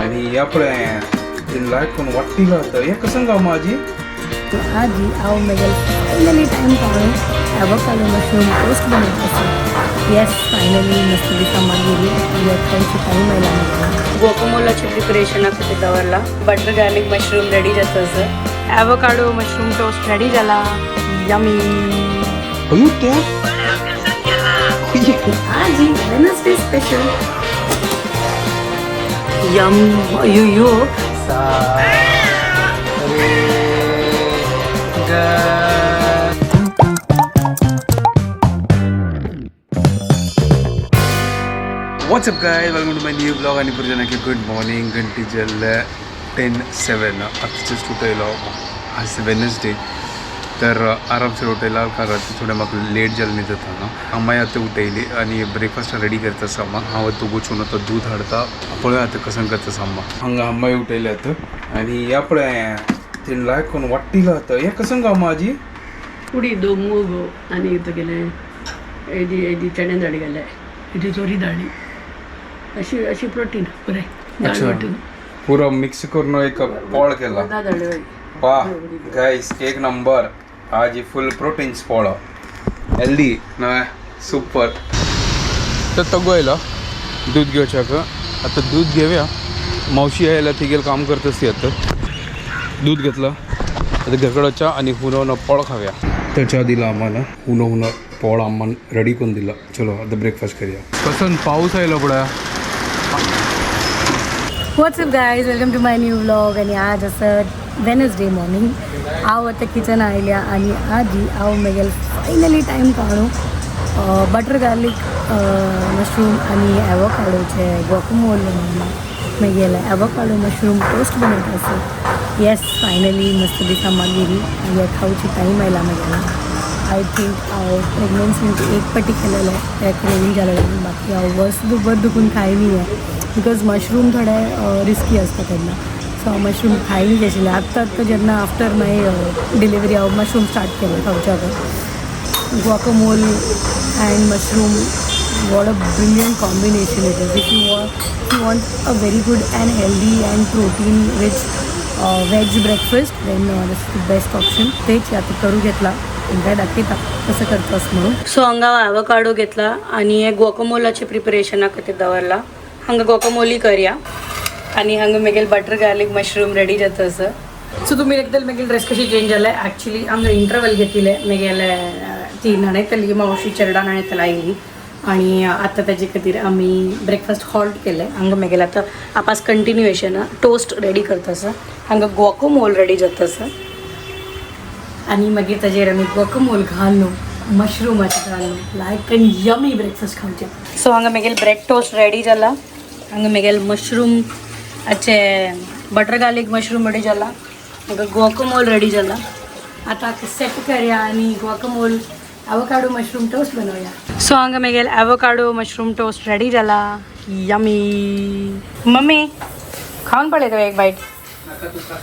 आणि या पळय ते लायक कोण वाट्टीला होतं हे कसं गाव माझी आजी आओ मेगल फायनली टाइम पावणे ॲव्होकाडो मशरूम टोस्ट बनवत असे. येस फायनली मस्त दिसा मागीर खायची टाईम आयला म्हाका. ग्वाकामोलाचे प्रिपरेशन खातीर दवरला. बटर गार्लिक मशरूम रेडी जाता sir. Avocado mushroom toast ready जाला. यमी. अयो त्या आजी वेनसडे स्पेशल. यम अयो यो. सा रे ग. What's up guys, welcome to my new blog. आणि पुरजनाकी गुड मॉर्निंग. घंटी जल 10:07. आता जस्ट उठयलो. आज वेनसडे तर आरामशीर उठयला कारण रात्री थोडें म्हाका लेट जालें न्हिदता न्हू. अम्माय आतां उठयली आनी ब्रेकफास्ट रेडी करता आसा अम्मा. हांव आतां वचून आतां दूद हाडता. पळय आतां कसं करता आसा अम्मा. हांगा अम्माय उठयली आतां आनी ह्या पळय तेणें लायक कोण वाट्टीला आतां हें कसं गाव आजी. उडीद मूग आनी तुगेलें हेजी हेजी चणे दाळी घाल्या, हेजी चोरी दाळी, अशी अशी प्रोटीन बरें दाळ अच्छा. वांटून पुरो मिक्स करून एक पोळ केला. दाळ हय. वा गाईस, एक नंबर. आज फुल प्रोटीन्स पोळो हेल्दी ना सुपर. तर तगो आयलो दूध घेवच्याक. आतां दूध घेवया. मावशी आयला तिगेल काम करतस ती. आतां दूध घेतलं आता घरकडच्या आणि हुनो हुनो पोळ खाव्या. तर च्या दिला आम्हाला हुनो हुनो पोळ आम्हाला रेडी करून दिला. चलो आता ब्रेकफास्ट करूया. कसं पाऊस आयलो पळय. What's up guys, welcome to my new vlog. आणि आज असं वेनसडे मॉर्निंग. हांव आतां किचन आयल्या आनी आजी हांव मेगेल फायनली टायम काडूं बटर गार्लीक मशरूम आनी एवोकाडोचे ग्वाकमोल बनवला. मेगेले एवोकाडो मशरूम टोस्ट बनवता आसा. येस फायनली मस्त दिसा मागीर हे खावची टायम आयला मेगेला. I think हांव प्रेग्नन्सीन एक पाटी केलेलें तें क्रेवींग जालेलें. बाकी हांव वर्स भर दुखून खायनी हें because mushroom थोडे रिस्की आसता तेन्ना. सो हांव मशरूम खायनी आशिल्लें. आत्तां आत्तां जेन्ना आफ्टर my delivery हांव मशरूम स्टार्ट केलें खावच्याक. Guacamole and mushroom, what a brilliant combination it is. If you want a very good and healthy and protein rich veg breakfast, then this is the best option. तेच आता करू घेतला काय दाखयता कसं करतोस म्हणून. सो हांगा ॲवोकाडो घेतला आणि हे ग्वाकामोलाचे प्रिपरेशना खातीर दवरला. हांगा ग्वाकामोली करया आणि हांगा मेगेल बटर गार्लिक मशरूम रेडी जाता आसा. सो तुमी एकदां मेगेल ड्रेस कशी चेंज जाले. ॲक्च्युली हांगा इंटरवल घेतिले मेगेले ती न्हाणयतली मावशी चेरडा न्हाणयतली आयली आणि आतां ताजे खातीर आमी ब्रेकफास्ट हॉल्ट केलें. हांगा मेगेले आतां आपास कंटिन्युएशन टोस्ट रेडी करता आसा. हांगा ग्वाकामोल रेडी जाता आसा आणि मागीर ताजेर आमी ग्वाकामोल घालून मशरूमाचे घालून लायक एंड यमी ब्रेकफास्ट खावचें. सो हांगा मेगेल ब्रेड टोस्ट रेडी जाला. हांगा मेगेल मशरूम आचे बटर गार्लिक मशरूम रेडी जाला. हांगा ग्वाकामोल रेडी जाला. आता सेट करूया आणि ग्वाकमोल ॲवोकाडो मशरूम टोस्ट बनवूया. सो हांगा मेगेल ॲवोकाडो मशरूम टोस्ट रेडी जाला. यमी. मम्मी खाऊन पळय एक बाईट.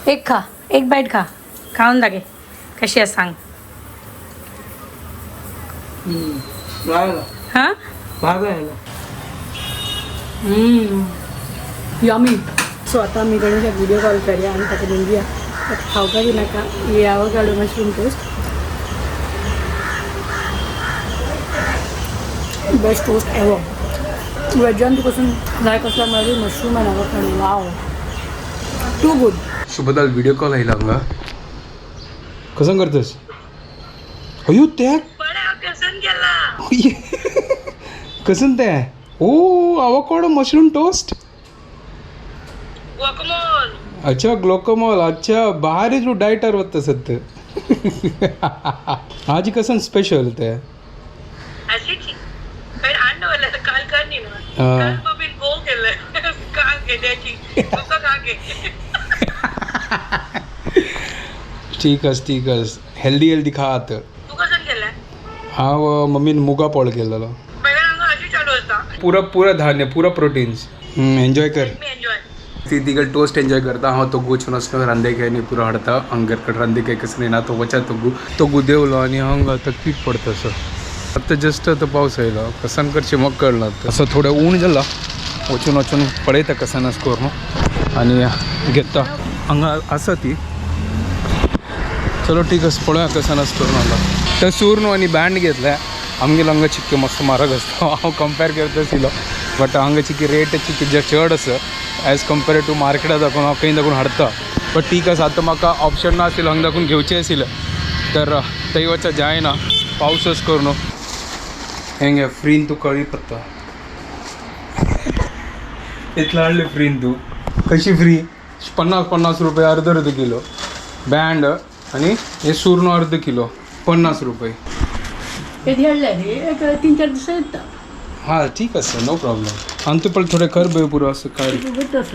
एक खा, एक बाईट खा. खाऊन दाखय कशी आहे सांग. हां यमी. सो आता आमी गणेशाक व्हिडिओ कॉल करूया आणि ताका म्हणया खावपाक बी नाका हे avocado mushroom toast best toast ever. वेजान तुका लायक असला मागीर मशरूम आनी avocado, wow too good. सुबदाल video call आयला हांगा. कसं करतस अयो त्या कसं ते ओ आवोकाडो मशरूम टोस्ट. अच्छा ग्लोकोमॉल. अच्छा भारी तू डायटर होत सध्या. आज कसं स्पेशल ते. हा. ठीक आस ठीक आस. हेल्दी हेल्दी खा आतां. हांव मम्मीन मुगा पोळ केलेलो. पुरा पुरा धान्य पुरा प्रोटीन्स. एन्जॉय कर. ती तिगल टोस्ट एन्जॉय करता. हांव तोगू वचून आसलो रांदेक आनी पुरो हाडता हांगर रांदेक कसं येना तो वचा तोगू तोगू देंवलो आनी हांगा आतां पीक पडता असो. आतां जस्ट आतां पावस आयलो कसान करचें म्हाका कळना. असो थोडें ऊन जाला. वचून वचून पळयता कसान आसा करून. आनी घेता हांगा आसा ती. चलो ठीक आसा, पळोवया कशें आसा करून हांगा. तर सूर न्हू आनी बँड घेतले. आमगेलो हांगा चिक्के मस्त म्हारग आसता, हांव कंपेर करता आशिल्लो, बट हांगा चिकी रेट चिकी चड आसा एज कम्पेर टू मार्केटा दाखोवन हांव खंय दाखोवन हाडटा. बट ठीक आसा, आतां म्हाका ऑप्शन ना आशिल्लो, हांगा दाखोवन घेवचें आशिल्लें, तर थंय वचपाक जायना पावस करून. हेंगे फ्रीन तूं कळी पत्ता इतलो हाडले फ्रीन तूं कशी फ्री 50-50 रुपये अर्द अर्द किलो बँड आणि हे सुर्ण अर्ध किलो 50 रुपये. कधी हाडले रे, एक 3-4 दिवसां येता. हां ठीक आसा, नो प्रॉब्लेम. आनी तूं पळय थोडे करबे पुरो असं काय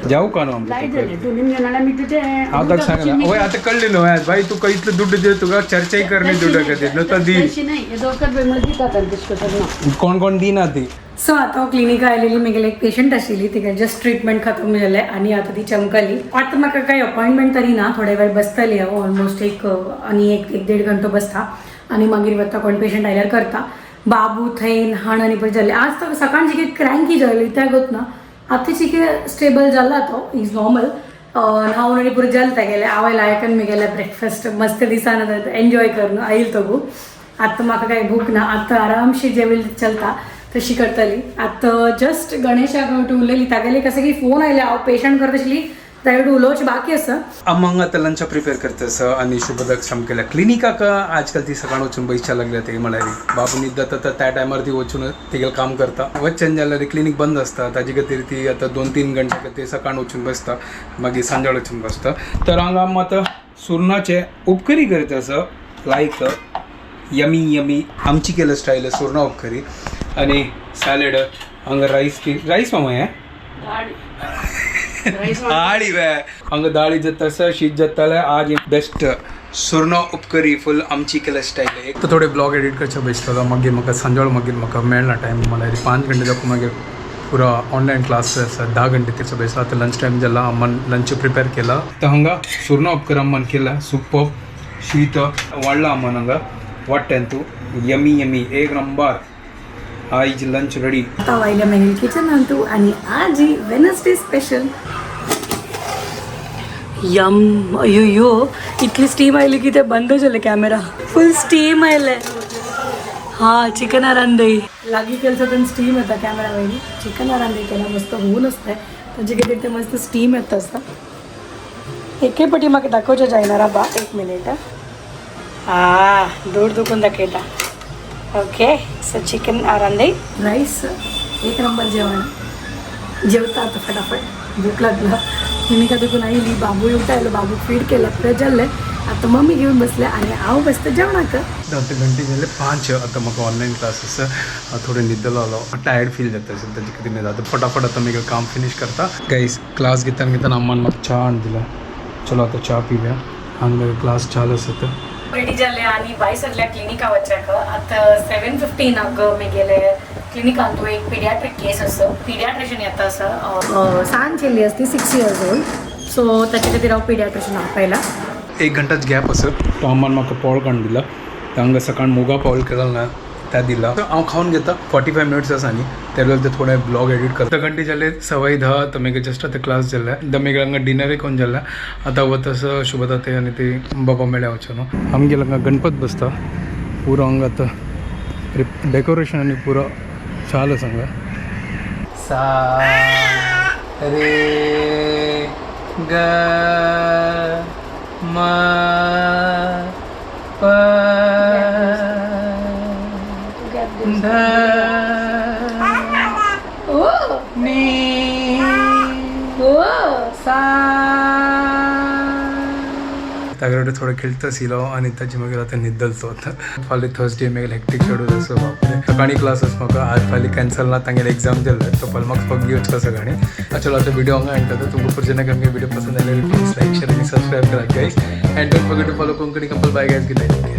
जाऊ का न्हू लायट आमकां. जालें दोन घेणार आमी तुजें. हांव ताका सांगला वय आतां कळ्ळें न्हू बाई, तुका इतले दुड्ड दिले, तुका चर्चाय करणे दुड्डा खातीर न्हू तो दी. तशी नाही, हे दोन करबे मला दितात आनी तशें करतात ना. कोण कोण दिना ती. सो आतां हांव क्लिनिका आयलेली, म्हगेले एक पेशंट आशिल्ली, तिका जस्ट ट्रिटमेंट खतम जालें आनी आतां ती चमकली. आतां म्हाका कांय अपॉयंटमेंट तरी ना, थोडे वेळ बसतली हांव, ऑलमोस्ट एक आनी एक एक देड घंटो बसता आनी मागीर वता, कोण पेशंट आयल्यार करता. बाबू थंय न्हाण आनी पळय जालें. आज तो सकाळची चिके क्रँकी जाली त्या गोत ना, आतां चिके स्टेबल जाला, तो is normal. न्हांवन आनी पुरो जालें तेगेलें. हांवें लायकन म्हगेलें ब्रेकफास्ट मस्त दिसान एन्जॉय करून आयल तगू. आतां म्हाका कांय भूक ना, आतां आरामशीर जेवेल चलता तशी करतली. आतां जस्ट गणेशाक उलयली, तागेले कसं की फोन आयले, हांव पेशंट करता आशिल्ली, तागेले उलोवचें बाकी आसा. आम हांगा आतां लंच प्रिपेर करता आसा आनी शुभदाक सामकेल्या क्लिनिकाक आजकाल ती सकाळ वचून बैसच्या लागल्या. ते म्हळ्यार बाबू न्हिदता तर त्या टायमार ती वचून तिगेलें काम करता. वचन जाल्यार क्लिनीक बंद आसता, ताजे खातीर ती आतां 2-3 घंटे खातीर सकाळ वचून बसता, मागीर सांजवेळ वचून बसता. तर हांगा आम आतां सुरणाचे उपकरी करता आसा, लायक यमी यमी आमची केलं स्टायल सुरणा उपकरी आनी सॅलड. हांगा रायस ती रायस मामा हें दाळी वे हांगा दाळी जाता आसा, शीत जातालें. आज बेस्ट सुरणा उपकरी फूल आमची केलं स्टायल. एक तर थोडे ब्लॉग एडिट करचे बसलेलो, मागीर म्हाका सांजवेळ मागीर म्हाका मेळना टायम, म्हळ्यार 5 घंटे जाको मागीर पुरा ऑनलायन क्लास आसा, 10 घंटे तिचो बसला. आतां लंच टायम जाला, अम्मान लंच प्रिपेर केला. तर हांगा सुरणा उपकरी अम्मान केला सुपर, शीत वाडला अम्मान हांगा वाडटेन तूं यमी यमी एक नंबर. आयज लंच रेडी. आतां आयल्या मागीर किचनांतू आनी आजी वेनसडे स्पेशल यम अयो, इतली स्टीम आयली की ते बंद जाले कॅमेरा, फुल स्टीम आयले. हां चिकन आरांदई लागीं केलं तर स्टीम येता कॅमेरा वयली. चिकन आरांदई केला मस्त होऊन आसता, ताजे खातीर ते मस्त स्टीम येता आसता. एके पटी म्हाका दाखोवचें जायना बा, एक मिनीट. हा दूर दुखून दाखयता. ओके सो चिकन आरांदई राईस एक नंबर जेवण जेवता आता फटाफट, भूक लागला. क्लिनिका दुखून आयली, बाबू येवता आयलो, बाबू फीड केला, फ्रेश जाल्लें. आतां मम्मी घेवन बसले आनी हांव बसता जेवणाक. आतां घंटे जाले 5. आतां म्हाका ऑनलायन क्लास आसा, हांव थोडें न्हिदलो आलो, टायर्ड फील जाता अशें, ताजे खातीर न्हिद. आतां फटाफट आतां मागीर काम फिनीश करता. गायस क्लास घेतना घेतना अम्मान म्हाका च्या हाडून दिला. चलो आतां च्या पिवया आनी मागीर क्लास चालू आसा. तर रेडी जाले आनी भायर सरल्या क्लिनिका वचपाक. आतां 7:15 मेगेले क्लिनिकांतू एक पिडियाट्रीक केस आसा, पिडियाट्रिशन येता आसा. सान चेल्ली आसती, 6 इयर्स ओल्ड, सो ताचे खातीर हांव पिडियाट्रिशन आपयला. 1 घंटाच गॅप आसा. तो अम्मान म्हाका पोळ काडून दिला, हांगा सकाळ मुगा पावल केला ना त्या दिला, हांव खावन घेता. 45 मिनट्स आसा न्ही, त्या वेळार ते थोडे ब्लॉग एडिट करता. घंटे जाले 10:15. तर मागीर जस्ट आतां क्लास जाल्ले, the मागीर हांगा डिनरय कोण जाल्लें. आतां वता आसा शुभदा ते आनी ते बाबा मेळ्या वचून न्हू. आमगेलो हांगा गणपत बसता, पुरो हांगा आतां डेकोरेशन आनी पुरो चालू आसा हांगा. सा रे ग म प ध नी सा. तागेले थोडं खेळता आशिल्लो आनी ताजे मागीर आतां न्हिदलतो. आतां फाल्यां थर्सडे मागीर हेक्टीक शेड्यूल आसा. बापरे, सकाळी क्लास आसा म्हाका आज, फाल्यां कॅन्सल ना, तांगेले एग्जाम जाल्ले, तो फाल्यां म्हाका पग्गी वचपा सकाळी. चलो आतां व्हिडिओ हांगा एंड करता. तुमकां पुरजेना आमगे व्हिडिओ पसंद आयले प्लीज लायक, शेअर आनी सबस्क्रायब करा guys, and don't forget to follow Konkani couple. Bye guys, good night.